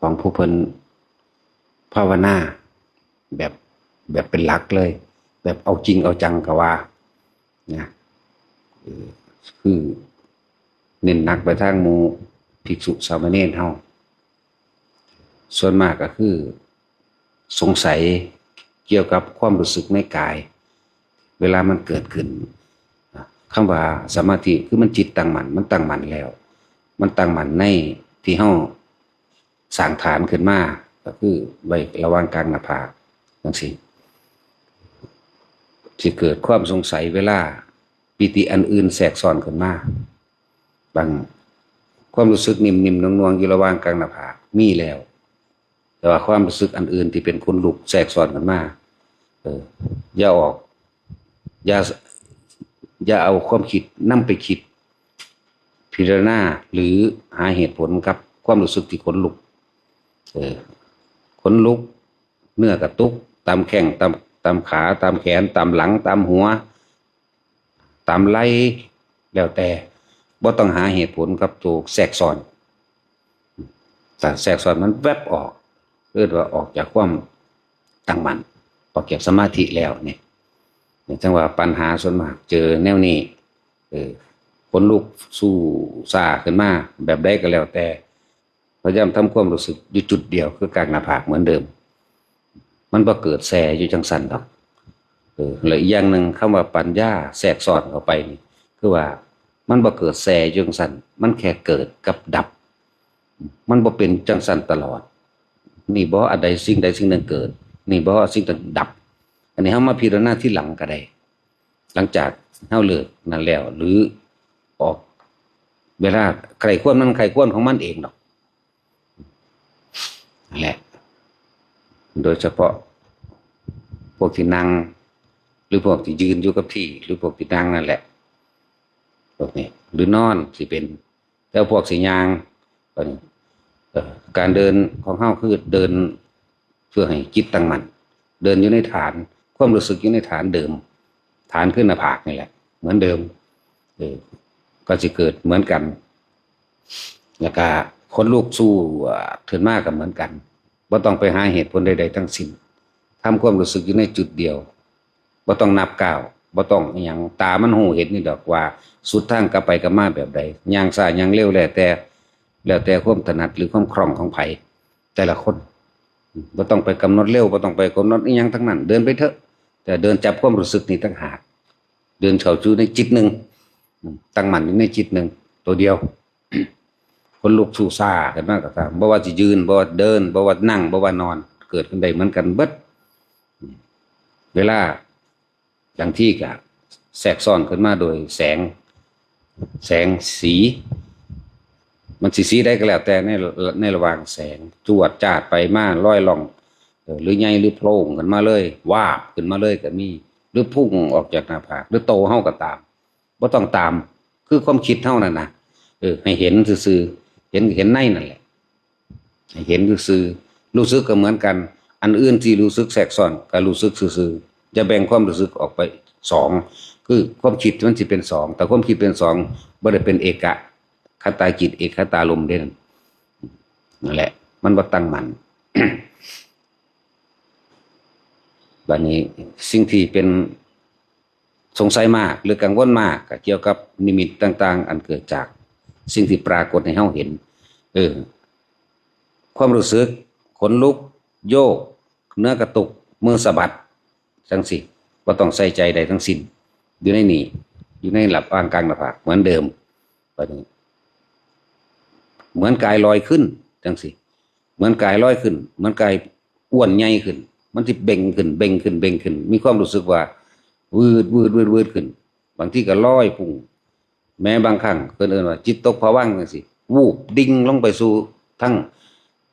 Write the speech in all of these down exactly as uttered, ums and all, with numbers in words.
ของผู้เพิ่นภาวนาแบบ แบบเป็นหลักเลย แบบเอาจริงเอาจังก็ว่านะ เออ คือเน้นหนักไปทางหมู่ภิกษุสามเณรเฮา ส่วนมากก็คือสงสัยเกี่ยวกับความรู้สึกในกาย เวลามันเกิดขึ้น คำว่าสมาธิคือมันจิตตั้งมั่น มันตั้งมั่นแล้ว มันตั้งมั่นในที่เฮาสร้างฐานขึ้นมา ก็คือไว้ระหว่างกลางหน้าผากจั่งซี้ สิเกิดความสงสัยเวลาปีติอันอื่นแทรกซ้อนขึ้นมา บางความรู้สึกนิ่มๆหน่วงๆอยู่ระหว่างกลางหน้าผากมีแล้ว แต่ว่าความรู้สึกอันอื่นที่เป็นขนลุกแทรกซ้อนขึ้นมา เออ อย่าออก อย่า อย่าเอาความคิดนำไปคิด พิจารณาหรือหาเหตุผลกับความรู้สึกที่ขนลุก เออ ขนลุก เนื้อกระตุก ตามแข้ง ตาม ตามขา ตามแขน ตามหลัง ตามหัว ตามไหล่แล้วแต่ บ่ต้องหาเหตุผลกับตัวแทรกซ้อน แต่แทรกซ้อนมันแวบออก เอิ้นว่าออกจากความตั้งมั่น ออกจากสมาธิแล้วเนี่ย เนี่ยจั่งว่าปัญหาส่วนมากเจอแนวนี้ เออ ขนลุกสู้ซ่าขึ้นมา แบบใดก็แล้วแต่ พยายามทำความรู้สึกอยู่จุดเดียว คือกลางหน้าผากเหมือนเดิม มันบ่เกิดแซ่อยู่จั่งซั้นดอก เออ และอีกอย่างหนึ่ง คำว่าปัญญาแทรกซ้อนเข้าไปนี่ คือว่ามันบ่เกิดแซ่อยู่จั่งซั้น มันแค่เกิดกับดับ มันบ่เป็นจั่งซั้นตลอด นี่บ่อันใดสิ่งใดสิ่งหนึ่งเกิด นี่บ่สิ่งนั้นดับ อันนี้เฮามาพิจารณาทีหลังก็ได้ หลังจากเฮาเลิกนั่นแล้ว หรือออก เวลาใคร่ครวญมันใคร่ครวญของมันเองดอก นั่นแหละ โดยเฉพาะพวกที่นั่ง หรือพวกที่ยืนอยู่กับที่ หรือพวกที่นั่งนั่นแหละ พวกนี้ หรือนอนสิเป็น แต่พวกสิย่าง เอ่อ การเดินของเฮาคือเดินเพื่อให้จิตตั้งมั่น เดินอยู่ในฐาน ความรู้สึกอยู่ในฐานเดิม ฐานคือหน้าผากนี่แหละ เหมือนเดิม เออ ก็สิเกิดเหมือนกัน แล้วก็ขนลุกสู้ขึ้นมาก็เหมือนกัน บ่ต้องไปหาเหตุผลใดๆทั้งสิ้น ทำความรู้สึกอยู่ในจุดเดียว บ่ต้องนับก้าว บ่ต้องอิหยัง ตามันรู้เห็นนี่ดอกว่าสุดทางกลับไปกลับมาแบบใด ย่างซ้ายย่างเร็วแล้วแต่ แล้วแต่ความถนัดหรือความคล่องของไผ แต่ละคน บ่ต้องไปกำหนดเร็ว บ่ต้องไปกำหนดอิหยังทั้งนั้น เดินไปเถอะ แต่เดินจับความรู้สึกนี่ต่างหาก เดินเข้าสู่ในจิตหนึ่ง ตั้งมั่นอยู่ในจิตหนึ่ง ตัวเดียว ขนลุกสู้ซ่าขึ้นมาก็ตาม บ่ว่าสิยืน บ่ว่าเดิน บ่ว่านั่ง บ่ว่านอน เกิดขึ้นได้เหมือนกันเบิด เวลา บางทีก็แทรกซ้อนขึ้นมาโดยแสง แสงสี มันสิสีใดก็แล้วแต่ใน ในระหว่างแสง จวดจ้าดไปมา ลอยล่อง เออ หรือใหญ่หรือโพล่งขึ้นมาเลย วาบขึ้นมาเลยก็มี หรือพุ่งออกจากหน้าผาก หรือโตเฮาก็ตาม บ่ต้องตาม คือความคิดเฮานั่นนะ เออ ให้เห็นซื่อๆ เห็น เห็นในนั่นแหละ ให้เห็นซื่อๆ รู้สึกก็เหมือนกัน อันอื่นที่รู้สึกแทรกซ้อนก็รู้สึกซื่อๆ จะแบ่งความรู้สึกออกไปสอง คือความคิดมันสิเป็นสอง แต่ความคิดเป็นสอง บ่ได้เป็นเอกคตาจิต เอกคตารมณ์เด้ นั่นแหละ มันบ่ตั้งมั่น บัดนี้สิ่งที่เป็นสงสัยมากหรือกังวลมากก็เกี่ยวกับนิมิตต่างๆ อันเกิดจากสิ่งที่ปรากฏให้เฮาเห็น เออ ความรู้สึกขนลุก โยก เนื้อกระตุก มือสะบัด จั่งซี้ บ่ต้องใส่ใจใดทั้งสิ้น อยู่ในนี่ อยู่ในระหว่างกลางหน้าผากเหมือนเดิม บัดนี้ เหมือนกายลอยขึ้น จั่งซี้ เหมือนกายลอยขึ้น เหมือนกายอ้วนใหญ่ขึ้น มันสิเบ่งขึ้น เบ่งขึ้น เบ่งขึ้น มีความรู้สึกว่าวืด วืด วืด วืดขึ้น บางทีก็ลอยพุ่ง แม้บางครั้งเพิ่นเอิ้นว่าจิตตกผวังค์จั่งซี้ วูบดิ่งลงไปสู่ทาง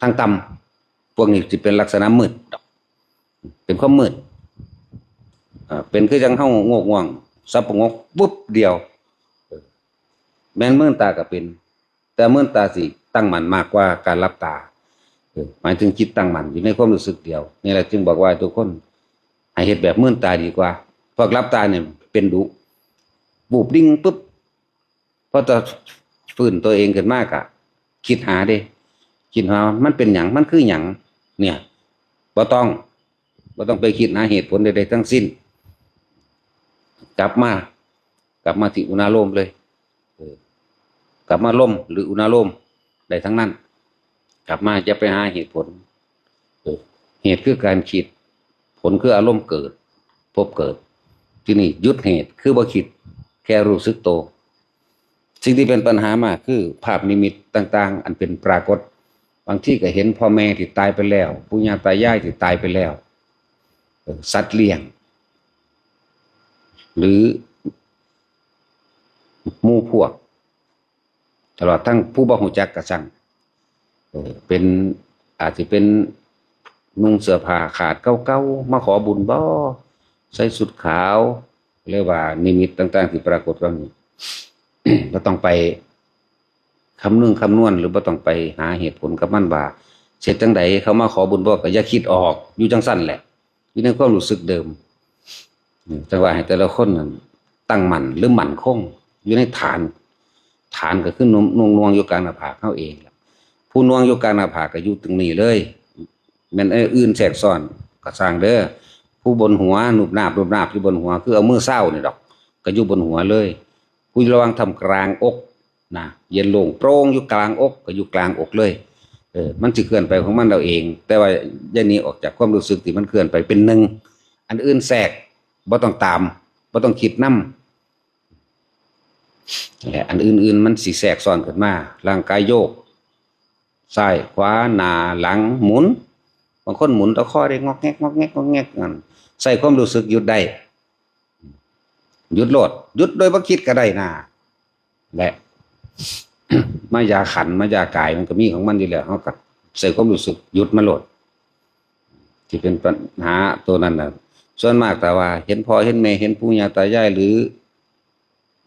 ทางต่ำ พวกนี้สิเป็นลักษณะมืดดอก เป็นความมืด อ่า เป็นคือจั่งเฮาง่วงง่วง สับประงก ปุ๊บเดียว แม่นมืนตาก็เป็น แต่มืนตาสิตั้งมั่นมากกว่าการหลับตา เออ หมายถึงจิตตั้งมั่นอยู่ในความรู้สึกเดียว นี่แหละจึงบอกว่าทุกคนให้เฮ็ดแบบมืนตาดีกว่า พวกหลับตาเนี่ยเป็นดุ บูบดิ้งปุ๊บ พอจะฟื้นตัวเองขึ้นมากะคิดหาเด้ คิดว่ามันเป็นหยัง มันคือหยัง เนี่ย บ่ต้อง บ่ต้องไปคิดหาเหตุผลใดๆทั้งสิ้น กลับมา กลับมาที่อุณาโลมเลย เออ กลับมาลมหรืออุณาโลม ได้ทั้งนั้น กลับมา อย่าไปหาเหตุผล เออ เหตุคือการคิด ผลคืออารมณ์เกิด ภพเกิด ที่นี่หยุดเหตุ คือบ่คิด แค่รู้สึกโต สิ่งที่เป็นปัญหามากคือภาพนิมิตต่างๆ อันเป็นปรากฏ บางทีก็เห็นพ่อแม่ที่ตายไปแล้ว ปู่ย่าตายายที่ตายไปแล้ว เออ สัตว์เลี้ยง หรือหมู่พวก ตลอดทั้งผู้บ่ฮู้จักกะซัง เออ เป็น อาจสิเป็นนุ่งเสื้อผ้าขาดเก่าๆ มาขอบุญบ่ ใส่ชุดขาว เรียกว่านิมิตต่างๆที่ปรากฏก็มี บ่ต้องไปคำนึงคำนวณ หรือบ่ต้องไปหาเหตุผลกับมันว่า เฮ็ดจั่งใดเขามาขอบุญบ่ ก็อย่าคิดออก อยู่จั่งซั้นแหละ อยู่ในความรู้สึกเดิม อืม แต่ว่าให้แต่ละคนนั้นตั้งมั่นหรือมั่นคง อยู่ในฐาน ฐานก็คือน่วง น่วงอยู่กลางหน้าผากเฮาเองล่ะ ผู้น่วงอยู่กลางหน้าผากก็อยู่ตรงนี้เลย แม่นอันอื่นแทรกซ้อนก็ซ่างเด้อ ผู้บนหัว นุบนาบ นุบนาบอยู่บนหัว คือเอามือซาวนี่ดอก ก็อยู่บนหัวเลย ผู้อยู่ระหว่างท่ามกลางอก นะ เย็นโล่งโปร่งอยู่กลางอก ก็อยู่กลางอกเลย เออ มันสิเคลื่อนไปของมันเอาเอง แต่ว่าอย่าหนีออกจากความรู้สึกที่มันเคลื่อนไปเป็นหนึ่ง อันอื่นแทรก บ่ต้องตาม บ่ต้องคิดนำ และอันอื่นๆมันสิแทรกซ้อนขึ้นมา ร่างกายโยก ซ้าย ขวา หน้า หลัง หมุน บางคนหมุนตะคอได้งอกแงก งอกแงก งอกแงก นั่น ใช้ความรู้สึกหยุดได้ หยุดโลด หยุดโดยบ่คิดก็ได้นะ และ มายาขันธ์ มายากายมันก็มีของมันอยู่แล้ว เฮาก็ใช้ความรู้สึกหยุดมันโลด ที่เป็นปัญหาตัวนั้นน่ะ ส่วนมากถ้าว่าเห็นพ่อเห็นแม่ เห็นปู่ย่าตายาย หรือ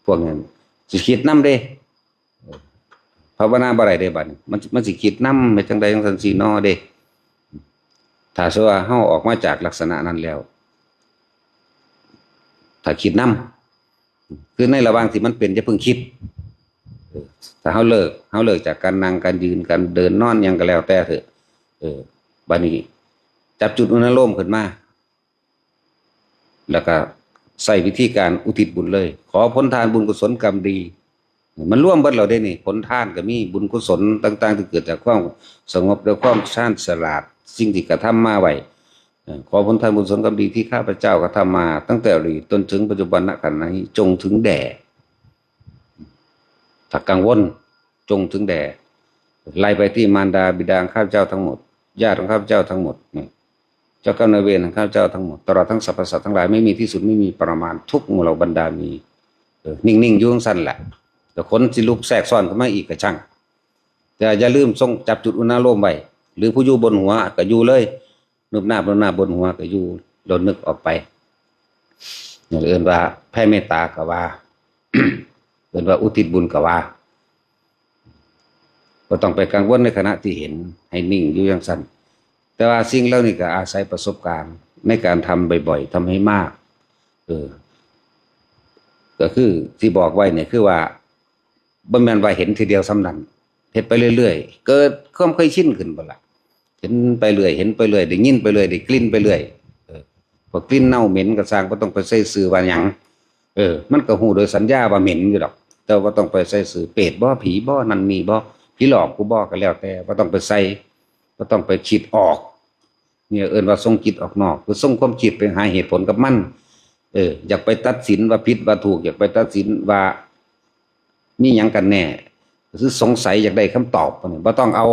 พวกนั้น สิคิดนำเด้ ภาวนาบ่ได้เด้บัดนี้ มัน มันสิคิดนำ เฮ็ดจั่งใดจั่งซั้นซี้น้อเด้ ถ้าสมมุติว่าเฮาออกมาจากลักษณะนั้นแล้ว ถ้าคิดนำ คือในระหว่างที่มันเป็นอย่าเพิ่งคิด เออ ถ้าเฮาเลิก เฮาเลิกจากการนั่ง การยืน การเดิน นอน หยังก็แล้วแต่เถอะ เออ บัดนี้จับจุดอุณาโลมขึ้นมา แล้วก็ใช้วิธีการอุทิศบุญเลย ขอผลทานบุญกุศลกรรมดี มันรวมเบิดแล้วเด้นี่ ผลทานก็มี บุญกุศลต่างๆที่เกิดจากความสงบ และความชาญฉลาด สิ่งที่กระทำมาไว้ เอ่อ ขอผลทานบุญกุศลกรรมดีที่ข้าพเจ้ากระทำมา ตั้งแต่อดีตจนถึงปัจจุบัน ณ ขณะนี้ จงถึงแด่ ถ้ากังวล จงถึงแด่ ไล่ไปที่มารดาบิดาของข้าพเจ้าทั้งหมด ญาติของข้าพเจ้าทั้งหมด เจ้ากรรมนายเวรของข้าพเจ้าทั้งหมด ตลอดทั้งสรรพสัตว์ทั้งหลาย ไม่มีที่สุด ไม่มีประมาณ ทุกหมู่เหล่าบรรดา มี เออ นิ่งๆอยู่จั่งซั้นแหละ แต่คนสิลุกแทรกซ้อนขึ้นมาอีกก็ช่าง แต่อย่าลืมทรงจับจุดอุณาโลมไว้ หรือผู้อยู่บนหัวก็อยู่เลย นุบนาบ นุบนาบ บนหัวก็อยู่ แล้วนึกออกไป อย่างเอิ้นว่าแผ่เมตตาก็ว่า เอิ้นว่าอุทิศบุญก็ว่า บ่ต้องไปกังวลในขณะที่เห็น ให้นิ่งอยู่จั่งซั้น แต่ว่าสิ่งเหล่านี้ก็อาศัยประสบการณ์ในการทำบ่อยๆ ทำให้มาก เออ ก็คือที่บอกไว้เนี่ยคือว่า บ่แม่นว่าเห็นทีเดียวส่ำนั้น เฮ็ดไปเรื่อยๆ เกิดความเคยชินขึ้นบ่ล่ะ เห็นไปเรื่อย เห็นไปเรื่อย ได้ยินไปเรื่อย ได้กลิ่นไปเรื่อย เออ พวกกลิ่นเน่าเหม็นก็ซ่าง บ่ต้องไปใส่ชื่อว่าหยัง เออ มันก็ฮู้โดยสัญญาว่าเหม็นอยู่ดอก แต่ว่าบ่ต้องไปใส่ชื่อ เปรตบ่ ผีบ่ นั่นนี่บ่ ผีหลอกกูบ่ ก็แล้วแต่ บ่ต้องไปใส่ บ่ต้องไปคิดออก เนี่ยเอิ้นว่าส่งจิตออกนอก คือส่งความคิดไปหาเหตุผลกับมัน เออ อยากไปตัดสินว่าผิดว่าถูก อยากไปตัดสินว่ามีหยังกันแน่ คือสงสัยอยากได้คำตอบ บ่ต้องเอา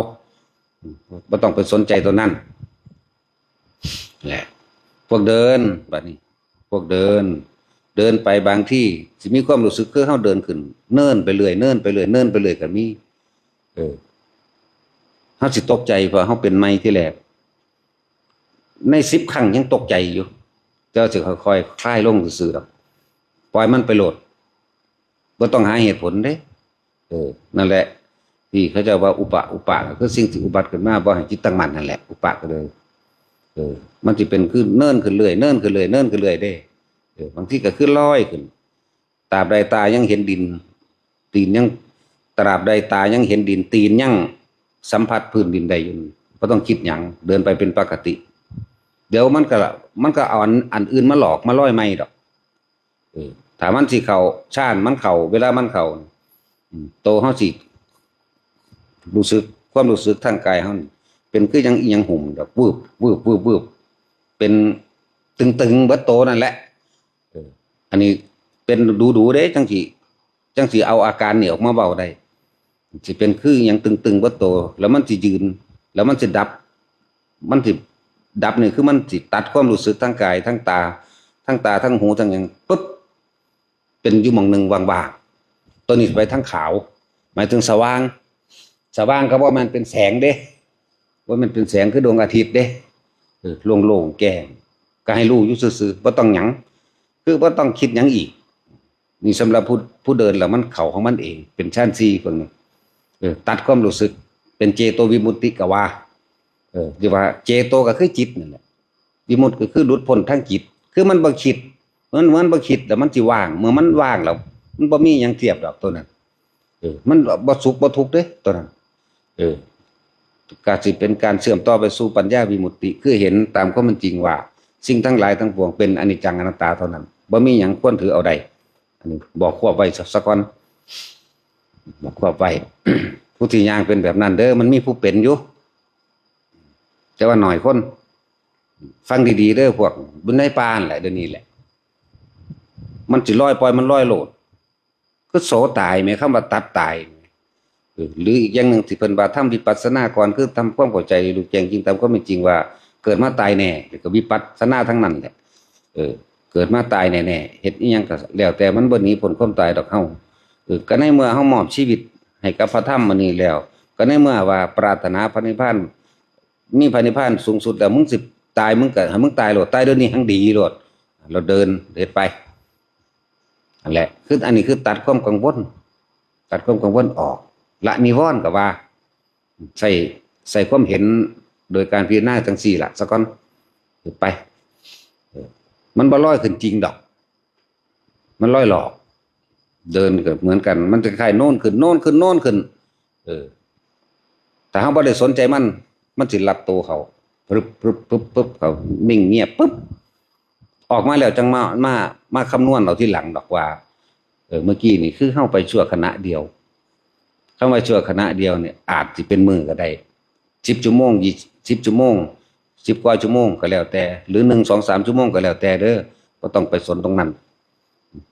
บ่ต้องไปสนใจตัวนั้น แหละ พวกเดิน บัดนี้ พวกเดิน เดินไปบางทีสิมีความรู้สึกคือเฮาเดินขึ้นเนินไปเรื่อย เนินไปเรื่อย เนินไปเรื่อยก็มี เออ เฮาสิตกใจเพราะเฮาเป็นใหม่ทีแรก ในสิบครั้งยังตกใจอยู่ แต่ว่าสิค่อยๆคลายลงซื่อๆดอก ปล่อยมันไปโลด บ่ต้องหาเหตุผลเด้ เออ นั่นแหละ ที่เขาเจ้าว่าอุปะ อุปะ ก็คือสิ่งที่อุบัติขึ้นมา บ่ให้จิตตั้งมั่นนั่นแหละ อุปะก็เลย เออ มันสิเป็นคือเนินขึ้นเรื่อย เนินขึ้นเรื่อย เนินขึ้นเรื่อยเด้ เออ บางทีก็คือลอยขึ้น ตราบใดตายังเห็นดิน ตีนยัง ตราบใดตายังเห็นดิน ตีนยัง สัมผัสพื้นดินได้อยู่ บ่ต้องคิดหยัง เดินไปเป็นปกติ เดี๋ยวมันก็ มันก็เอาอัน อันอื่นมาหลอก มาลอยใหม่ดอก เออ ถ้ามันสิเข้าฌาน มันเข้า เวลามันเข้า อืม โตเฮาสิรู้สึก ความรู้สึกทางกายเฮานี่ เป็นคือยังอิหยังหุ้มดอก วืบ วืบ วืบ วืบ เป็นตึงๆ เบิดโตนั่นแหละ เออ อันนี้เป็นดูๆ เด้ จั่งสิ จั่งสิเอาอาการนี่ออกมาเว้าได้ สิเป็นคือหยังตึงๆ เบิดโต แล้วมันสิยืน แล้วมันสิดับ มันสิดับนี่คือมันสิตัดความรู้สึกทางกาย ทั้งตา ทั้งตา ทั้งหู ทั้งหยัง ปึ๊บ เป็นอยู่หม่องหนึ่งว่างๆ ตัวนี้ไปทางขาว หมายถึงสว่าง สว่างก็บ่แม่นเป็นแสงเด้ บ่แม่นเป็นแสงคือดวงอาทิตย์เด้ เออ โล่งๆ แจ้ง ก็ให้รู้อยู่ซื่อๆ บ่ต้องหยัง คือบ่ต้องคิดหยังอีก นี่สำหรับผู้ ผู้เดินแล้วมันเข้าของมันเอง เป็นฌานสี่เพิ่นนี่ เออ ตัดความรู้สึก เป็นเจโตวิมุตติก็ว่า เออ ที่ว่าเจโตก็คือจิตนั่นแหละ วิมุตติก็คือหลุดพ้นทางจิต คือมันบ่คิด มัน มันบ่คิดแล้วมันสิว่าง เมื่อมันว่างแล้ว มันบ่มีหยังเทียบดอกตัวนั้น เออ มันบ่สุขบ่ทุกข์เด้ตัวนั้น เออ ก็สิเป็นการเชื่อมต่อไปสู่ปัญญาวิมุตติ คือเห็นตามความเป็นจริงว่า สิ่งทั้งหลายทั้งปวงเป็นอนิจจังอนัตตาเท่านั้น บ่มีหยังควรถือเอาได้ อันนี้บอกควบไว้ซะ ซะก่อน บอกควบไว้ ผู้ที่ย่างเป็นแบบนั้นเด้อ มันมีผู้เป็นอยู่ แต่ว่าน้อยคน ฟังดีๆ เด้อพวก อยู่ในป่านั่นแหละ เดี๋ยวนี้แหละ มันสิลอย ปล่อยมันลอยโลด คือโสตายแหม คำว่าตัดตายแหม เออ หรืออีกอย่างหนึ่งที่เพิ่นว่าทำวิปัสสนาก่อน คือทำความเข้าใจรู้แจ้งจริงตามความเป็นจริงว่าเกิดมาตายแน่ แล้วก็วิปัสสนาทั้งนั้นแหละ เออ เกิดมาตายแน่ๆ เฮ็ดอิหยังก็แล้วแต่มันบ่หนีพ้นความตายดอกเฮา เออ ก็ในเมื่อเฮามอบชีวิตให้กับพระธรรมอันนี้แล้ว ก็ในเมื่อว่าปรารถนาพระนิพพาน มีพระนิพพานสูงสุดแล้ว มึงสิตาย มึงก็ให้มึงตายโลด ตายเดี๋ยวนี้แฮ่งดีโลด เราเดิน เฮ็ดไป นั่นแหละ คืออันนี้คือตัดความกังวล ตัดความกังวลออก ละนิวรณ์ก็ว่า ใส่ ใส่ความเห็นโดยการพิจารณาจั่งซี้ล่ะ ซะก่อน เฮ็ดไป เออ มันบ่ลอยขึ้นจริงดอก มันลอยหลอก เดินก็เหมือนกัน มันจะคล้ายโน้นขึ้น โน้นขึ้น โน้นขึ้น เออ ถ้าเฮาบ่ได้สนใจมัน มันสิลัดโตเขา ปึ๊บ ปึ๊บ ปึ๊บ ปึ๊บ เขานิ่งเงียบ ปึ๊บ ออกมาแล้วจั่งมา มา มาคำนวณเอาทีหลังดอกว่า เออ เมื่อกี้นี่คือเฮาไปชั่วขณะเดียว คำว่าชั่วขณะเดียวเนี่ย อาจสิเป็นมื้อก็ได้ สิบชั่วโมง ยี่สิบ ชั่วโมง สิบกว่าชั่วโมงก็แล้วแต่ หรือ หนึ่ง สอง สาม ชั่วโมงก็แล้วแต่เด้อ บ่ต้องไปสนตรงนั้น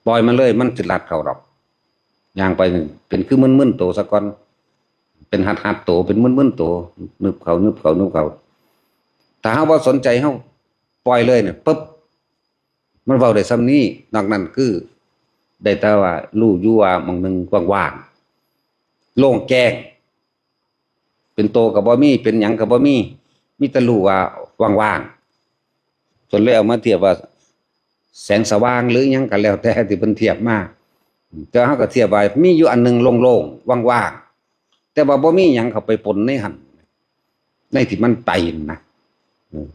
ปล่อยมันเลย มันสิลัดเขาดอก ย่างไปนี่เป็นคือมึนๆ โตซะก่อน เป็นหัดๆ โต เป็นมึนๆ โต นึบเขา นึบเขา นึบเขา ถ้าเฮาบ่สนใจ เฮาปล่อยเลยเนี่ย ปึ๊บ มันเว้าได้ส่ำนี้ นอกนั้นคือ ได้แต่ว่ารู้อยู่ว่าหม่องหนึ่งว่างๆ โล่งแจ้ง เป็นโตก็บ่มี เป็นหยังก็บ่มี มีแต่รู้ว่าว่างๆ จนเลยเอามาเทียบว่า แสงสว่างหรือหยังก็แล้วแต่ที่เพิ่นเทียบมา แต่เฮาก็เทียบว่ามีอยู่อันหนึ่งโล่งๆ ว่างๆ แต่ว่าบ่มีหยังเข้าไปปนในหั่น ในที่มันไปนะ อืม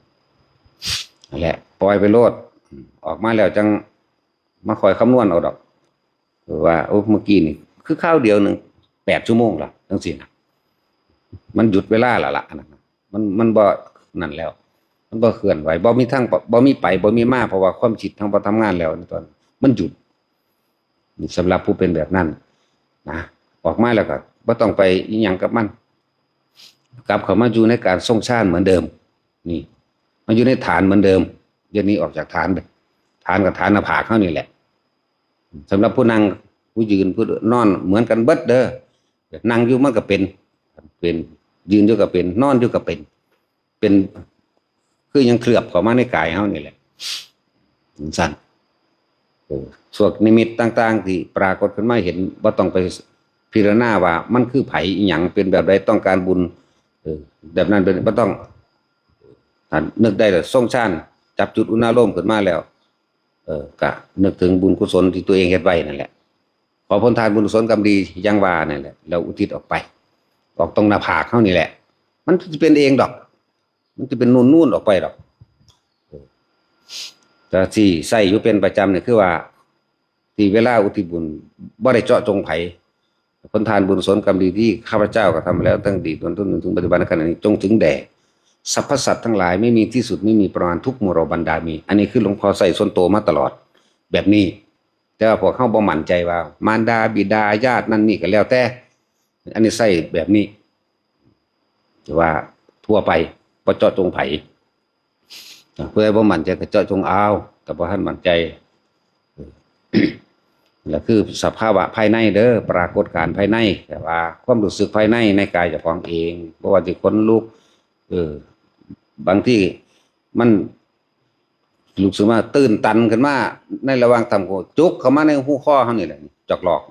นั่นแหละ ปล่อยไปโลด อืม ออกมาแล้วจั่งมาคอยคำนวณเอาดอก ว่า โอ้ เมื่อกี้นี่ คือคราวเดียวหนึ่ง แปดชั่วโมงละ จั่งซี้นะ มันหยุดเวลาแล้วล่ะ อันนั้นน่ะ มัน มันบ่นั่นแล้ว มันบ่เคลื่อนไหว บ่มีทาง บ่มีไป บ่มีมา เพราะว่าความคิดเฮาบ่ทำงานแล้ว ตอน มันหยุด นี่สำหรับผู้เป็นแบบนั้นนะ ออกมาแล้วก็บ่ต้องไปอิหยังกับมัน กลับเข้ามาอยู่ในการทรงฌานเหมือนเดิม นี่ มาอยู่ในฐานเหมือนเดิม เดี๋ยวนี้ออกจากฐานไป ฐานกับฐานหน้าผากเฮานี่แหละ สำหรับผู้นั่ง ผู้ยืน ผู้นอนเหมือนกันเบิดเด้อ นั่งอยู่มันก็เป็น เป็น ยืนอยู่ก็เป็น นอนอยู่ก็เป็น เป็น คือยังเคลือบเข้ามาในกายเฮานี่แหละ จั่งซั้น เออ พวกนิมิตต่างๆ ที่ปรากฏขึ้นมาเห็น บ่ต้องไปพิจารณาว่ามันคือไผอิหยัง เป็นแบบใด ต้องการบุญ เออ แบบนั้นเป็น บ่ต้อง ถ้านึกได้แล้ว ทรงฌาน จับจุดอุณาโลมขึ้นมาแล้ว เออ ก็นึกถึงบุญกุศลที่ตัวเองเฮ็ดไว้นั่นแหละ ขอผลทานบุญกุศลกรรมดีอย่างว่านั่นแหละ แล้วอุทิศออกไป ออกตรงหน้าผากเฮานี่แหละ มันสิเป็นเองดอก มันสิเป็นนูนๆ ออกไปดอก เออ แต่ที่ใช้อยู่เป็นประจำนี่คือว่า ที่เวลาอุทิศบุญ บ่ได้เจาะจงไผ ผลทานบุญสนกรรมดีที่ข้าพเจ้ากระทำมาแล้วตั้งแต่ต้นจนถึงปัจจุบันขณะนี้ จงถึงแด่สรรพสัตว์ทั้งหลาย ไม่มีที่สุดไม่มีประมาณทุกหมู่เหล่าบรรดามี อันนี้คือหลวงพ่อใส่ส่วนตัวมาตลอดแบบนี้ แต่ว่าพวกเขาบ่มั่นใจว่า มารดาบิดาญาตินั่นนี่ก็แล้วแต่ อันนี้ใส่แบบนี้ แต่ว่าทั่วไป บ่เจาะจงไผ ผู้ใดบ่มั่นใจก็เจาะจงเอา แต่บ่ทันมั่นใจ และคือสภาวะภายในเด้อ ปรากฏการณ์ภายใน แต่ว่าความรู้สึกภายในในกายเจ้าของเอง บ่ว่าสิขนลุก เออ บางทีมันรู้สึกว่าตื่นตันขึ้นมาในระหว่างทำก็จุกเข้ามาในหูคอเฮานี่แหละ จอกหลอก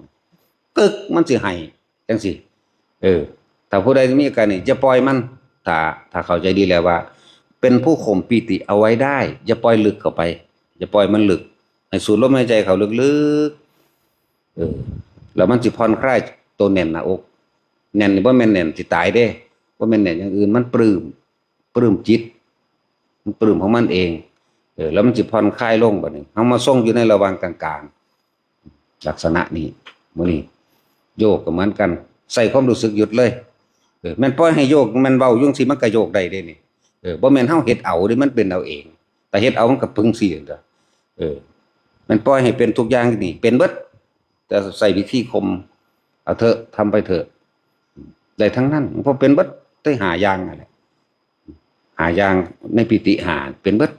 กึก มันสิให้จังซี่ เออ ถ้าผู้ใดมีอาการนี่อย่าปล่อยมัน ถ้า ถ้าเข้าใจดีแล้วว่า เป็นผู้ข่มปีติเอาไว้ได้ อย่าปล่อยลึกเข้าไป อย่าปล่อยมันลึก ให้สูดลมหายใจเข้าลึกๆ เออ แล้วมันสิผ่อนคลายตัวแน่นหน้าอก แน่นนี่บ่แม่นแน่นสิตายเด้ บ่แม่นแน่นอย่างอื่น มันปลื้ม ปลื้มจิต มันปลื้มของมันเอง เออ แล้วมันสิผ่อนคลายลงบัดนี้ เฮามาทรงอยู่ในระหว่างกลางๆ ลักษณะนี้ มื้อนี้ โยกก็เหมือนกัน ใส่ความรู้สึกหยุดเลย เออ แม่นปล่อยให้โยก แม่นเว้าอยู่จั่งซี้ มันก็โยกได้เด้นี่ เออ บ่แม่นเฮาเฮ็ดเอาเด้ มันเป็นเอาเอง แต่เฮ็ดเอามันก็ปึงซี้เด้อ เออ แม่นปล่อยให้เป็นทุกอย่างนี่ เป็นเบิด แต่ใส่วิธีข่ม เอาเถอะ ทำไปเถอะ ได้ทั้งนั้น เพราะเป็นเบิด ได้ห้าอย่างนั่นแหละ ห้าอย่างในปีติห้า เป็นเบิด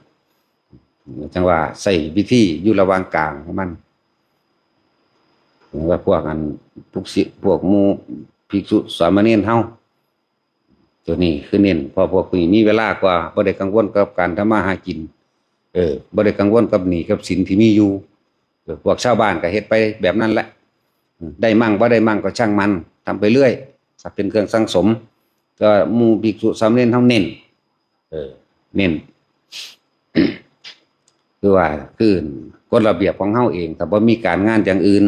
จั่งว่าใส่วิธีอยู่ระหว่างกลางของมัน ว่าพวกอัน พวกสิ พวกหมู่ภิกษุสามเณรเฮา ตัวนี้คือเน้น เพราะพวกนี้มีเวลากว่า บ่ได้กังวลกับการทำมาหากิน เออ บ่ได้กังวลกับหนี้กับสินที่มีอยู่ เออ พวกชาวบ้านก็เฮ็ดไปแบบนั้นแหละ ได้มั่งบ่ได้มั่งก็ช่างมัน ทำไปเรื่อย สักเป็นเครื่องสั่งสม ก็หมู่ภิกษุสามเณรเฮาเน้น เออ เน้น คือว่า คือกฎระเบียบของเฮาเอง ถ้าบ่มีการงานอย่างอื่น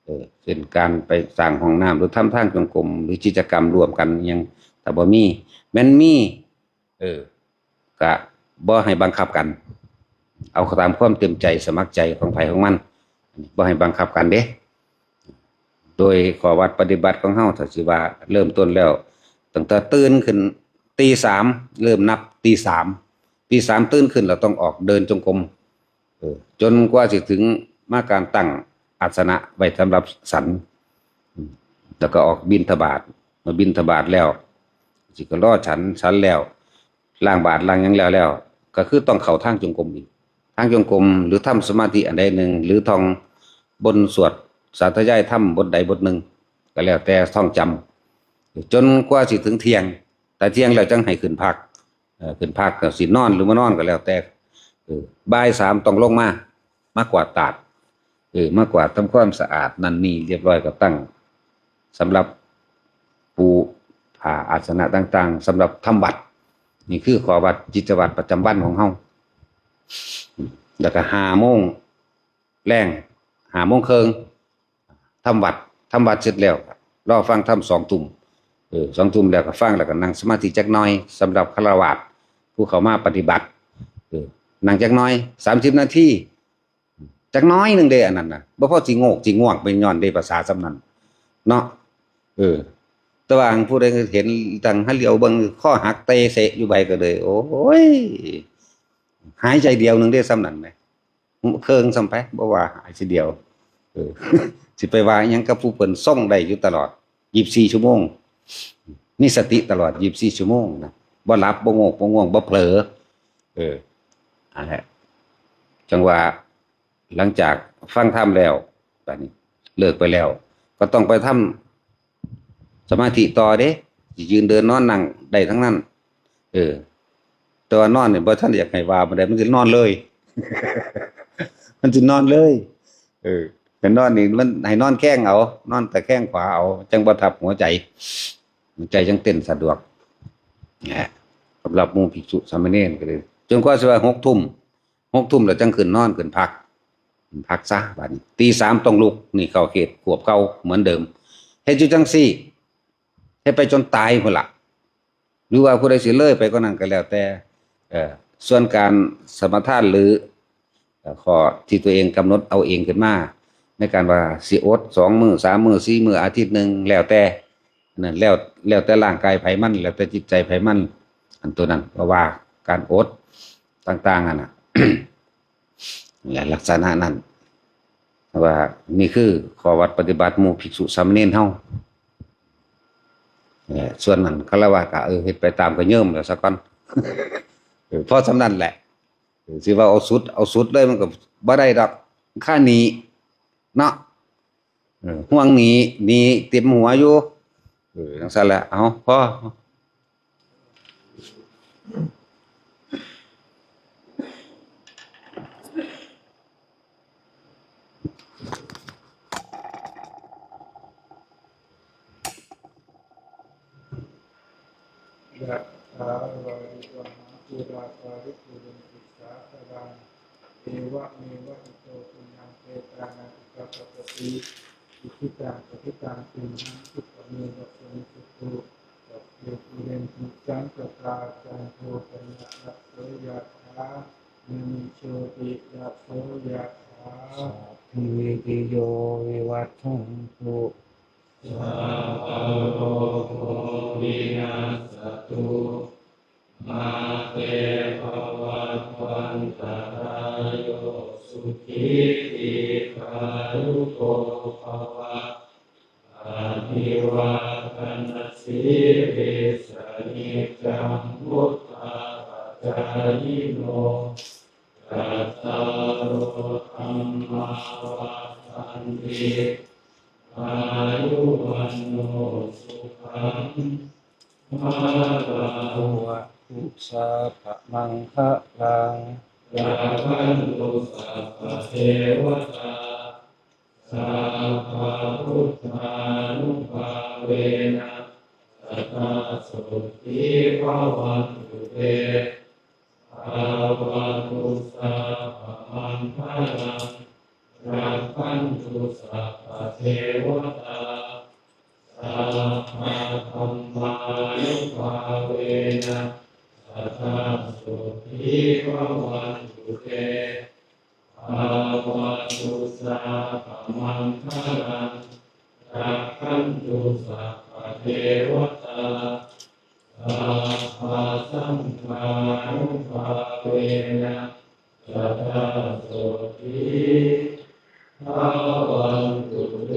เออ เช่นการไปสร้างห้องน้ำ หรือทำทางจงกรม หรือกิจกรรมร่วมกันอิหยัง ถ้าบ่มี แม่นมี เออ ก็บ่ให้บังคับกัน เอาตามความเต็มใจสมัครใจของไผของมัน บ่ให้บังคับกันเด้ โดยข้อวัดปฏิบัติของเฮา ถ้าสิว่าเริ่มต้นแล้ว ตั้งแต่ตื่นขึ้นตีสาม เริ่มนับตีสาม ตีสามตื่นขึ้น เราต้องออกเดินจงกรม เออ จนกว่าสิถึงมาการตั้งอาสนะไว้สำหรับฉัน อืม แล้วก็ออกบิณฑบาต มาบิณฑบาตแล้ว สิก็รอฉัน ฉันแล้ว ล้างบาตรล้างหยังแล้วแล้ว ก็คือต้องเข้าทางจงกรมอีก ทางจงกรม หรือทำสมาธิอันใดหนึ่ง หรือท่องบนสวดสาธยายธรรมบทใดบทหนึ่ง ก็แล้วแต่ท่องจำ จนกว่าสิถึงเที่ยง แต่เที่ยงแล้วจังให้ขึ้นพัก เอ่อ ขึ้นพักก็สินอนหรือบ่นอนก็แล้วแต่ เออ บ่ายสามต้องลงมา มากวาดตาด เออ มากวาดทำความสะอาดนั่นนี่เรียบร้อยก็ตั้ง สำหรับปูผ้าอาสนะต่างๆ สำหรับทำวัตร นี่คือข้อวัดกิจวัตรประจำวันของเฮา แล้วก็ห้าโมงแลง ห้าโมงครึ่ง ทำวัตร ทำวัตรเสร็จแล้ว รอฟังธรรมสองทุ่ม เออ สองทุ่มแล้วก็ฟัง แล้วก็นั่งสมาธิจักหน่อย สำหรับฆราวาสผู้เข้ามาปฏิบัติ เออ นั่งจักหน่อย สามสิบนาที จักหน่อยหนึ่งเด้ อันนั้นน่ะ บ่พอสิโงกสิง่วง เป็นย้อนเด้ภาษาส่ำนั้น เนาะ เออ แต่ว่าผู้ใดเห็นตังหาเหลียวเบิ่ง คอหักเตะเสะอยู่ใบก็เลย โอ้ย หายใจเดียวหนึ่งเด้ ส่ำนั้นแหม เครื่องส่ำไป บ่ว่าหายทีเดียว เออ สิไปว่าอิหยังกับผู้เพิ่นทรงได้อยู่ตลอด ยี่สิบสี่ ชั่วโมง มีสติตลอด ยี่สิบสี่ ชั่วโมงนะ บ่หลับ บ่โงก บ่ง่วง บ่เผลอ เออ อันแหละ จังว่า หลังจากฟังธรรมแล้ว บัดนี้ เลิกไปแล้ว ก็ต้องไปทำสมาธิต่อเด้ สิยืนเดินนอนนั่งได้ทั้งนั้น เออ แต่ว่านอนนี่บ่ทันอยากให้ว่าปานใด มันสินอนเลย มันสินอนเลย เออ แต่นอนนี่มันให้นอนแข้งเอา นอนแต่แข้งขวาเอา จังบ่ทับหัวใจ หัวใจจังเต้นสะดวก นะ สำหรับหมู่ภิกษุสามเณรก็เลย จนกว่าสิว่าหกทุ่ม หกทุ่มแล้วจังขึ้นนอน ขึ้นพัก พักซะ บัดนี้ ตีสามต้องลุก นี่เข้าเขตขวบเก่าเหมือนเดิม เฮ็ดอยู่จังซี่ เฮ็ดไปจนตายพุ้นล่ะ หรือว่าผู้ใดสิเลยไปกว่านั้นก็แล้วแต่ เอ่อ ส่วนการสมาทานหรือ เอ่อ ข้อที่ตัวเองกำหนดเอาเองขึ้นมา ในการว่าสิอดสองมื้อ สามมื้อ สี่มื้อ อาทิตย์หนึ่ง แล้วแต่ นั่นแล้ว แล้วแต่ร่างกายไผมัน แล้วแต่จิตใจไผมัน อันตัวนั้น เพราะว่าการอดต่างๆ นั่นน่ะ และลักษณะนั้น ว่านี่คือข้อวัดปฏิบัติหมู่ภิกษุสามเณรเฮา เออ ส่วนนั้นฆราวาสก็ เออ เฮ็ดไปตามกระเยิมแล้วซะก่อน เออ พอส่ำนั้นแหละ เออ สิว่าเอาสุด เอาสุดเลยมันก็บ่ได้ดอก ค่าหนี้เนาะ เออ ห่วงหนี้ หนี้เต็มหัวอยู่ เออ จั่งซั้นแหละ เอา พอ ยะถา วาริวหา ปูรา ปาริปูเรนติสาคารัง เอวะเมวะอิโต ทินัง เปตานัง อุปกัปปติ อิชิตัง ปฏิตัง ตุมหัง คิปะเมวะสมิจจุตุ สัพเพ ปูเรนตุ สังกปา จันโท ปนระโส ยะถา มณิโชติระโส ยะถา สัพพีติโย วิวัชชันตุ สัพพะโรโค วินัสสะตุ มาเต ภะวัตวันตะราโย สุขี ทีฆายุโก ภะวะ อะภิวาทะนะสีลิสสะ นิจจัง วุฑฒาปะจายิโน จัตตาโร ธัมมา วัฑฒันติ อายุ วัณโณ สุขัง พะลัง ภะวะตุ สัพพะมังคะลัง รักขันตุ สัพพะเทวะตา สัพพะพุทธานุภาเวนะ สะทา โสตถี ภะวันตุ เต ภะวะตุ สัพพะมังคะลัง รักขันตุ สัพพะเทวะตา สัพพะธัมมานุภาเวนะ สะทา โสตถี ภะวันตุ เต ภะวะตุ สัพพะมังคะลัง รักขันตุ สัพพะเทวะตา สัพพะสังฆานุภาเวนะ สะทา โสตถี ภะวันตุ เต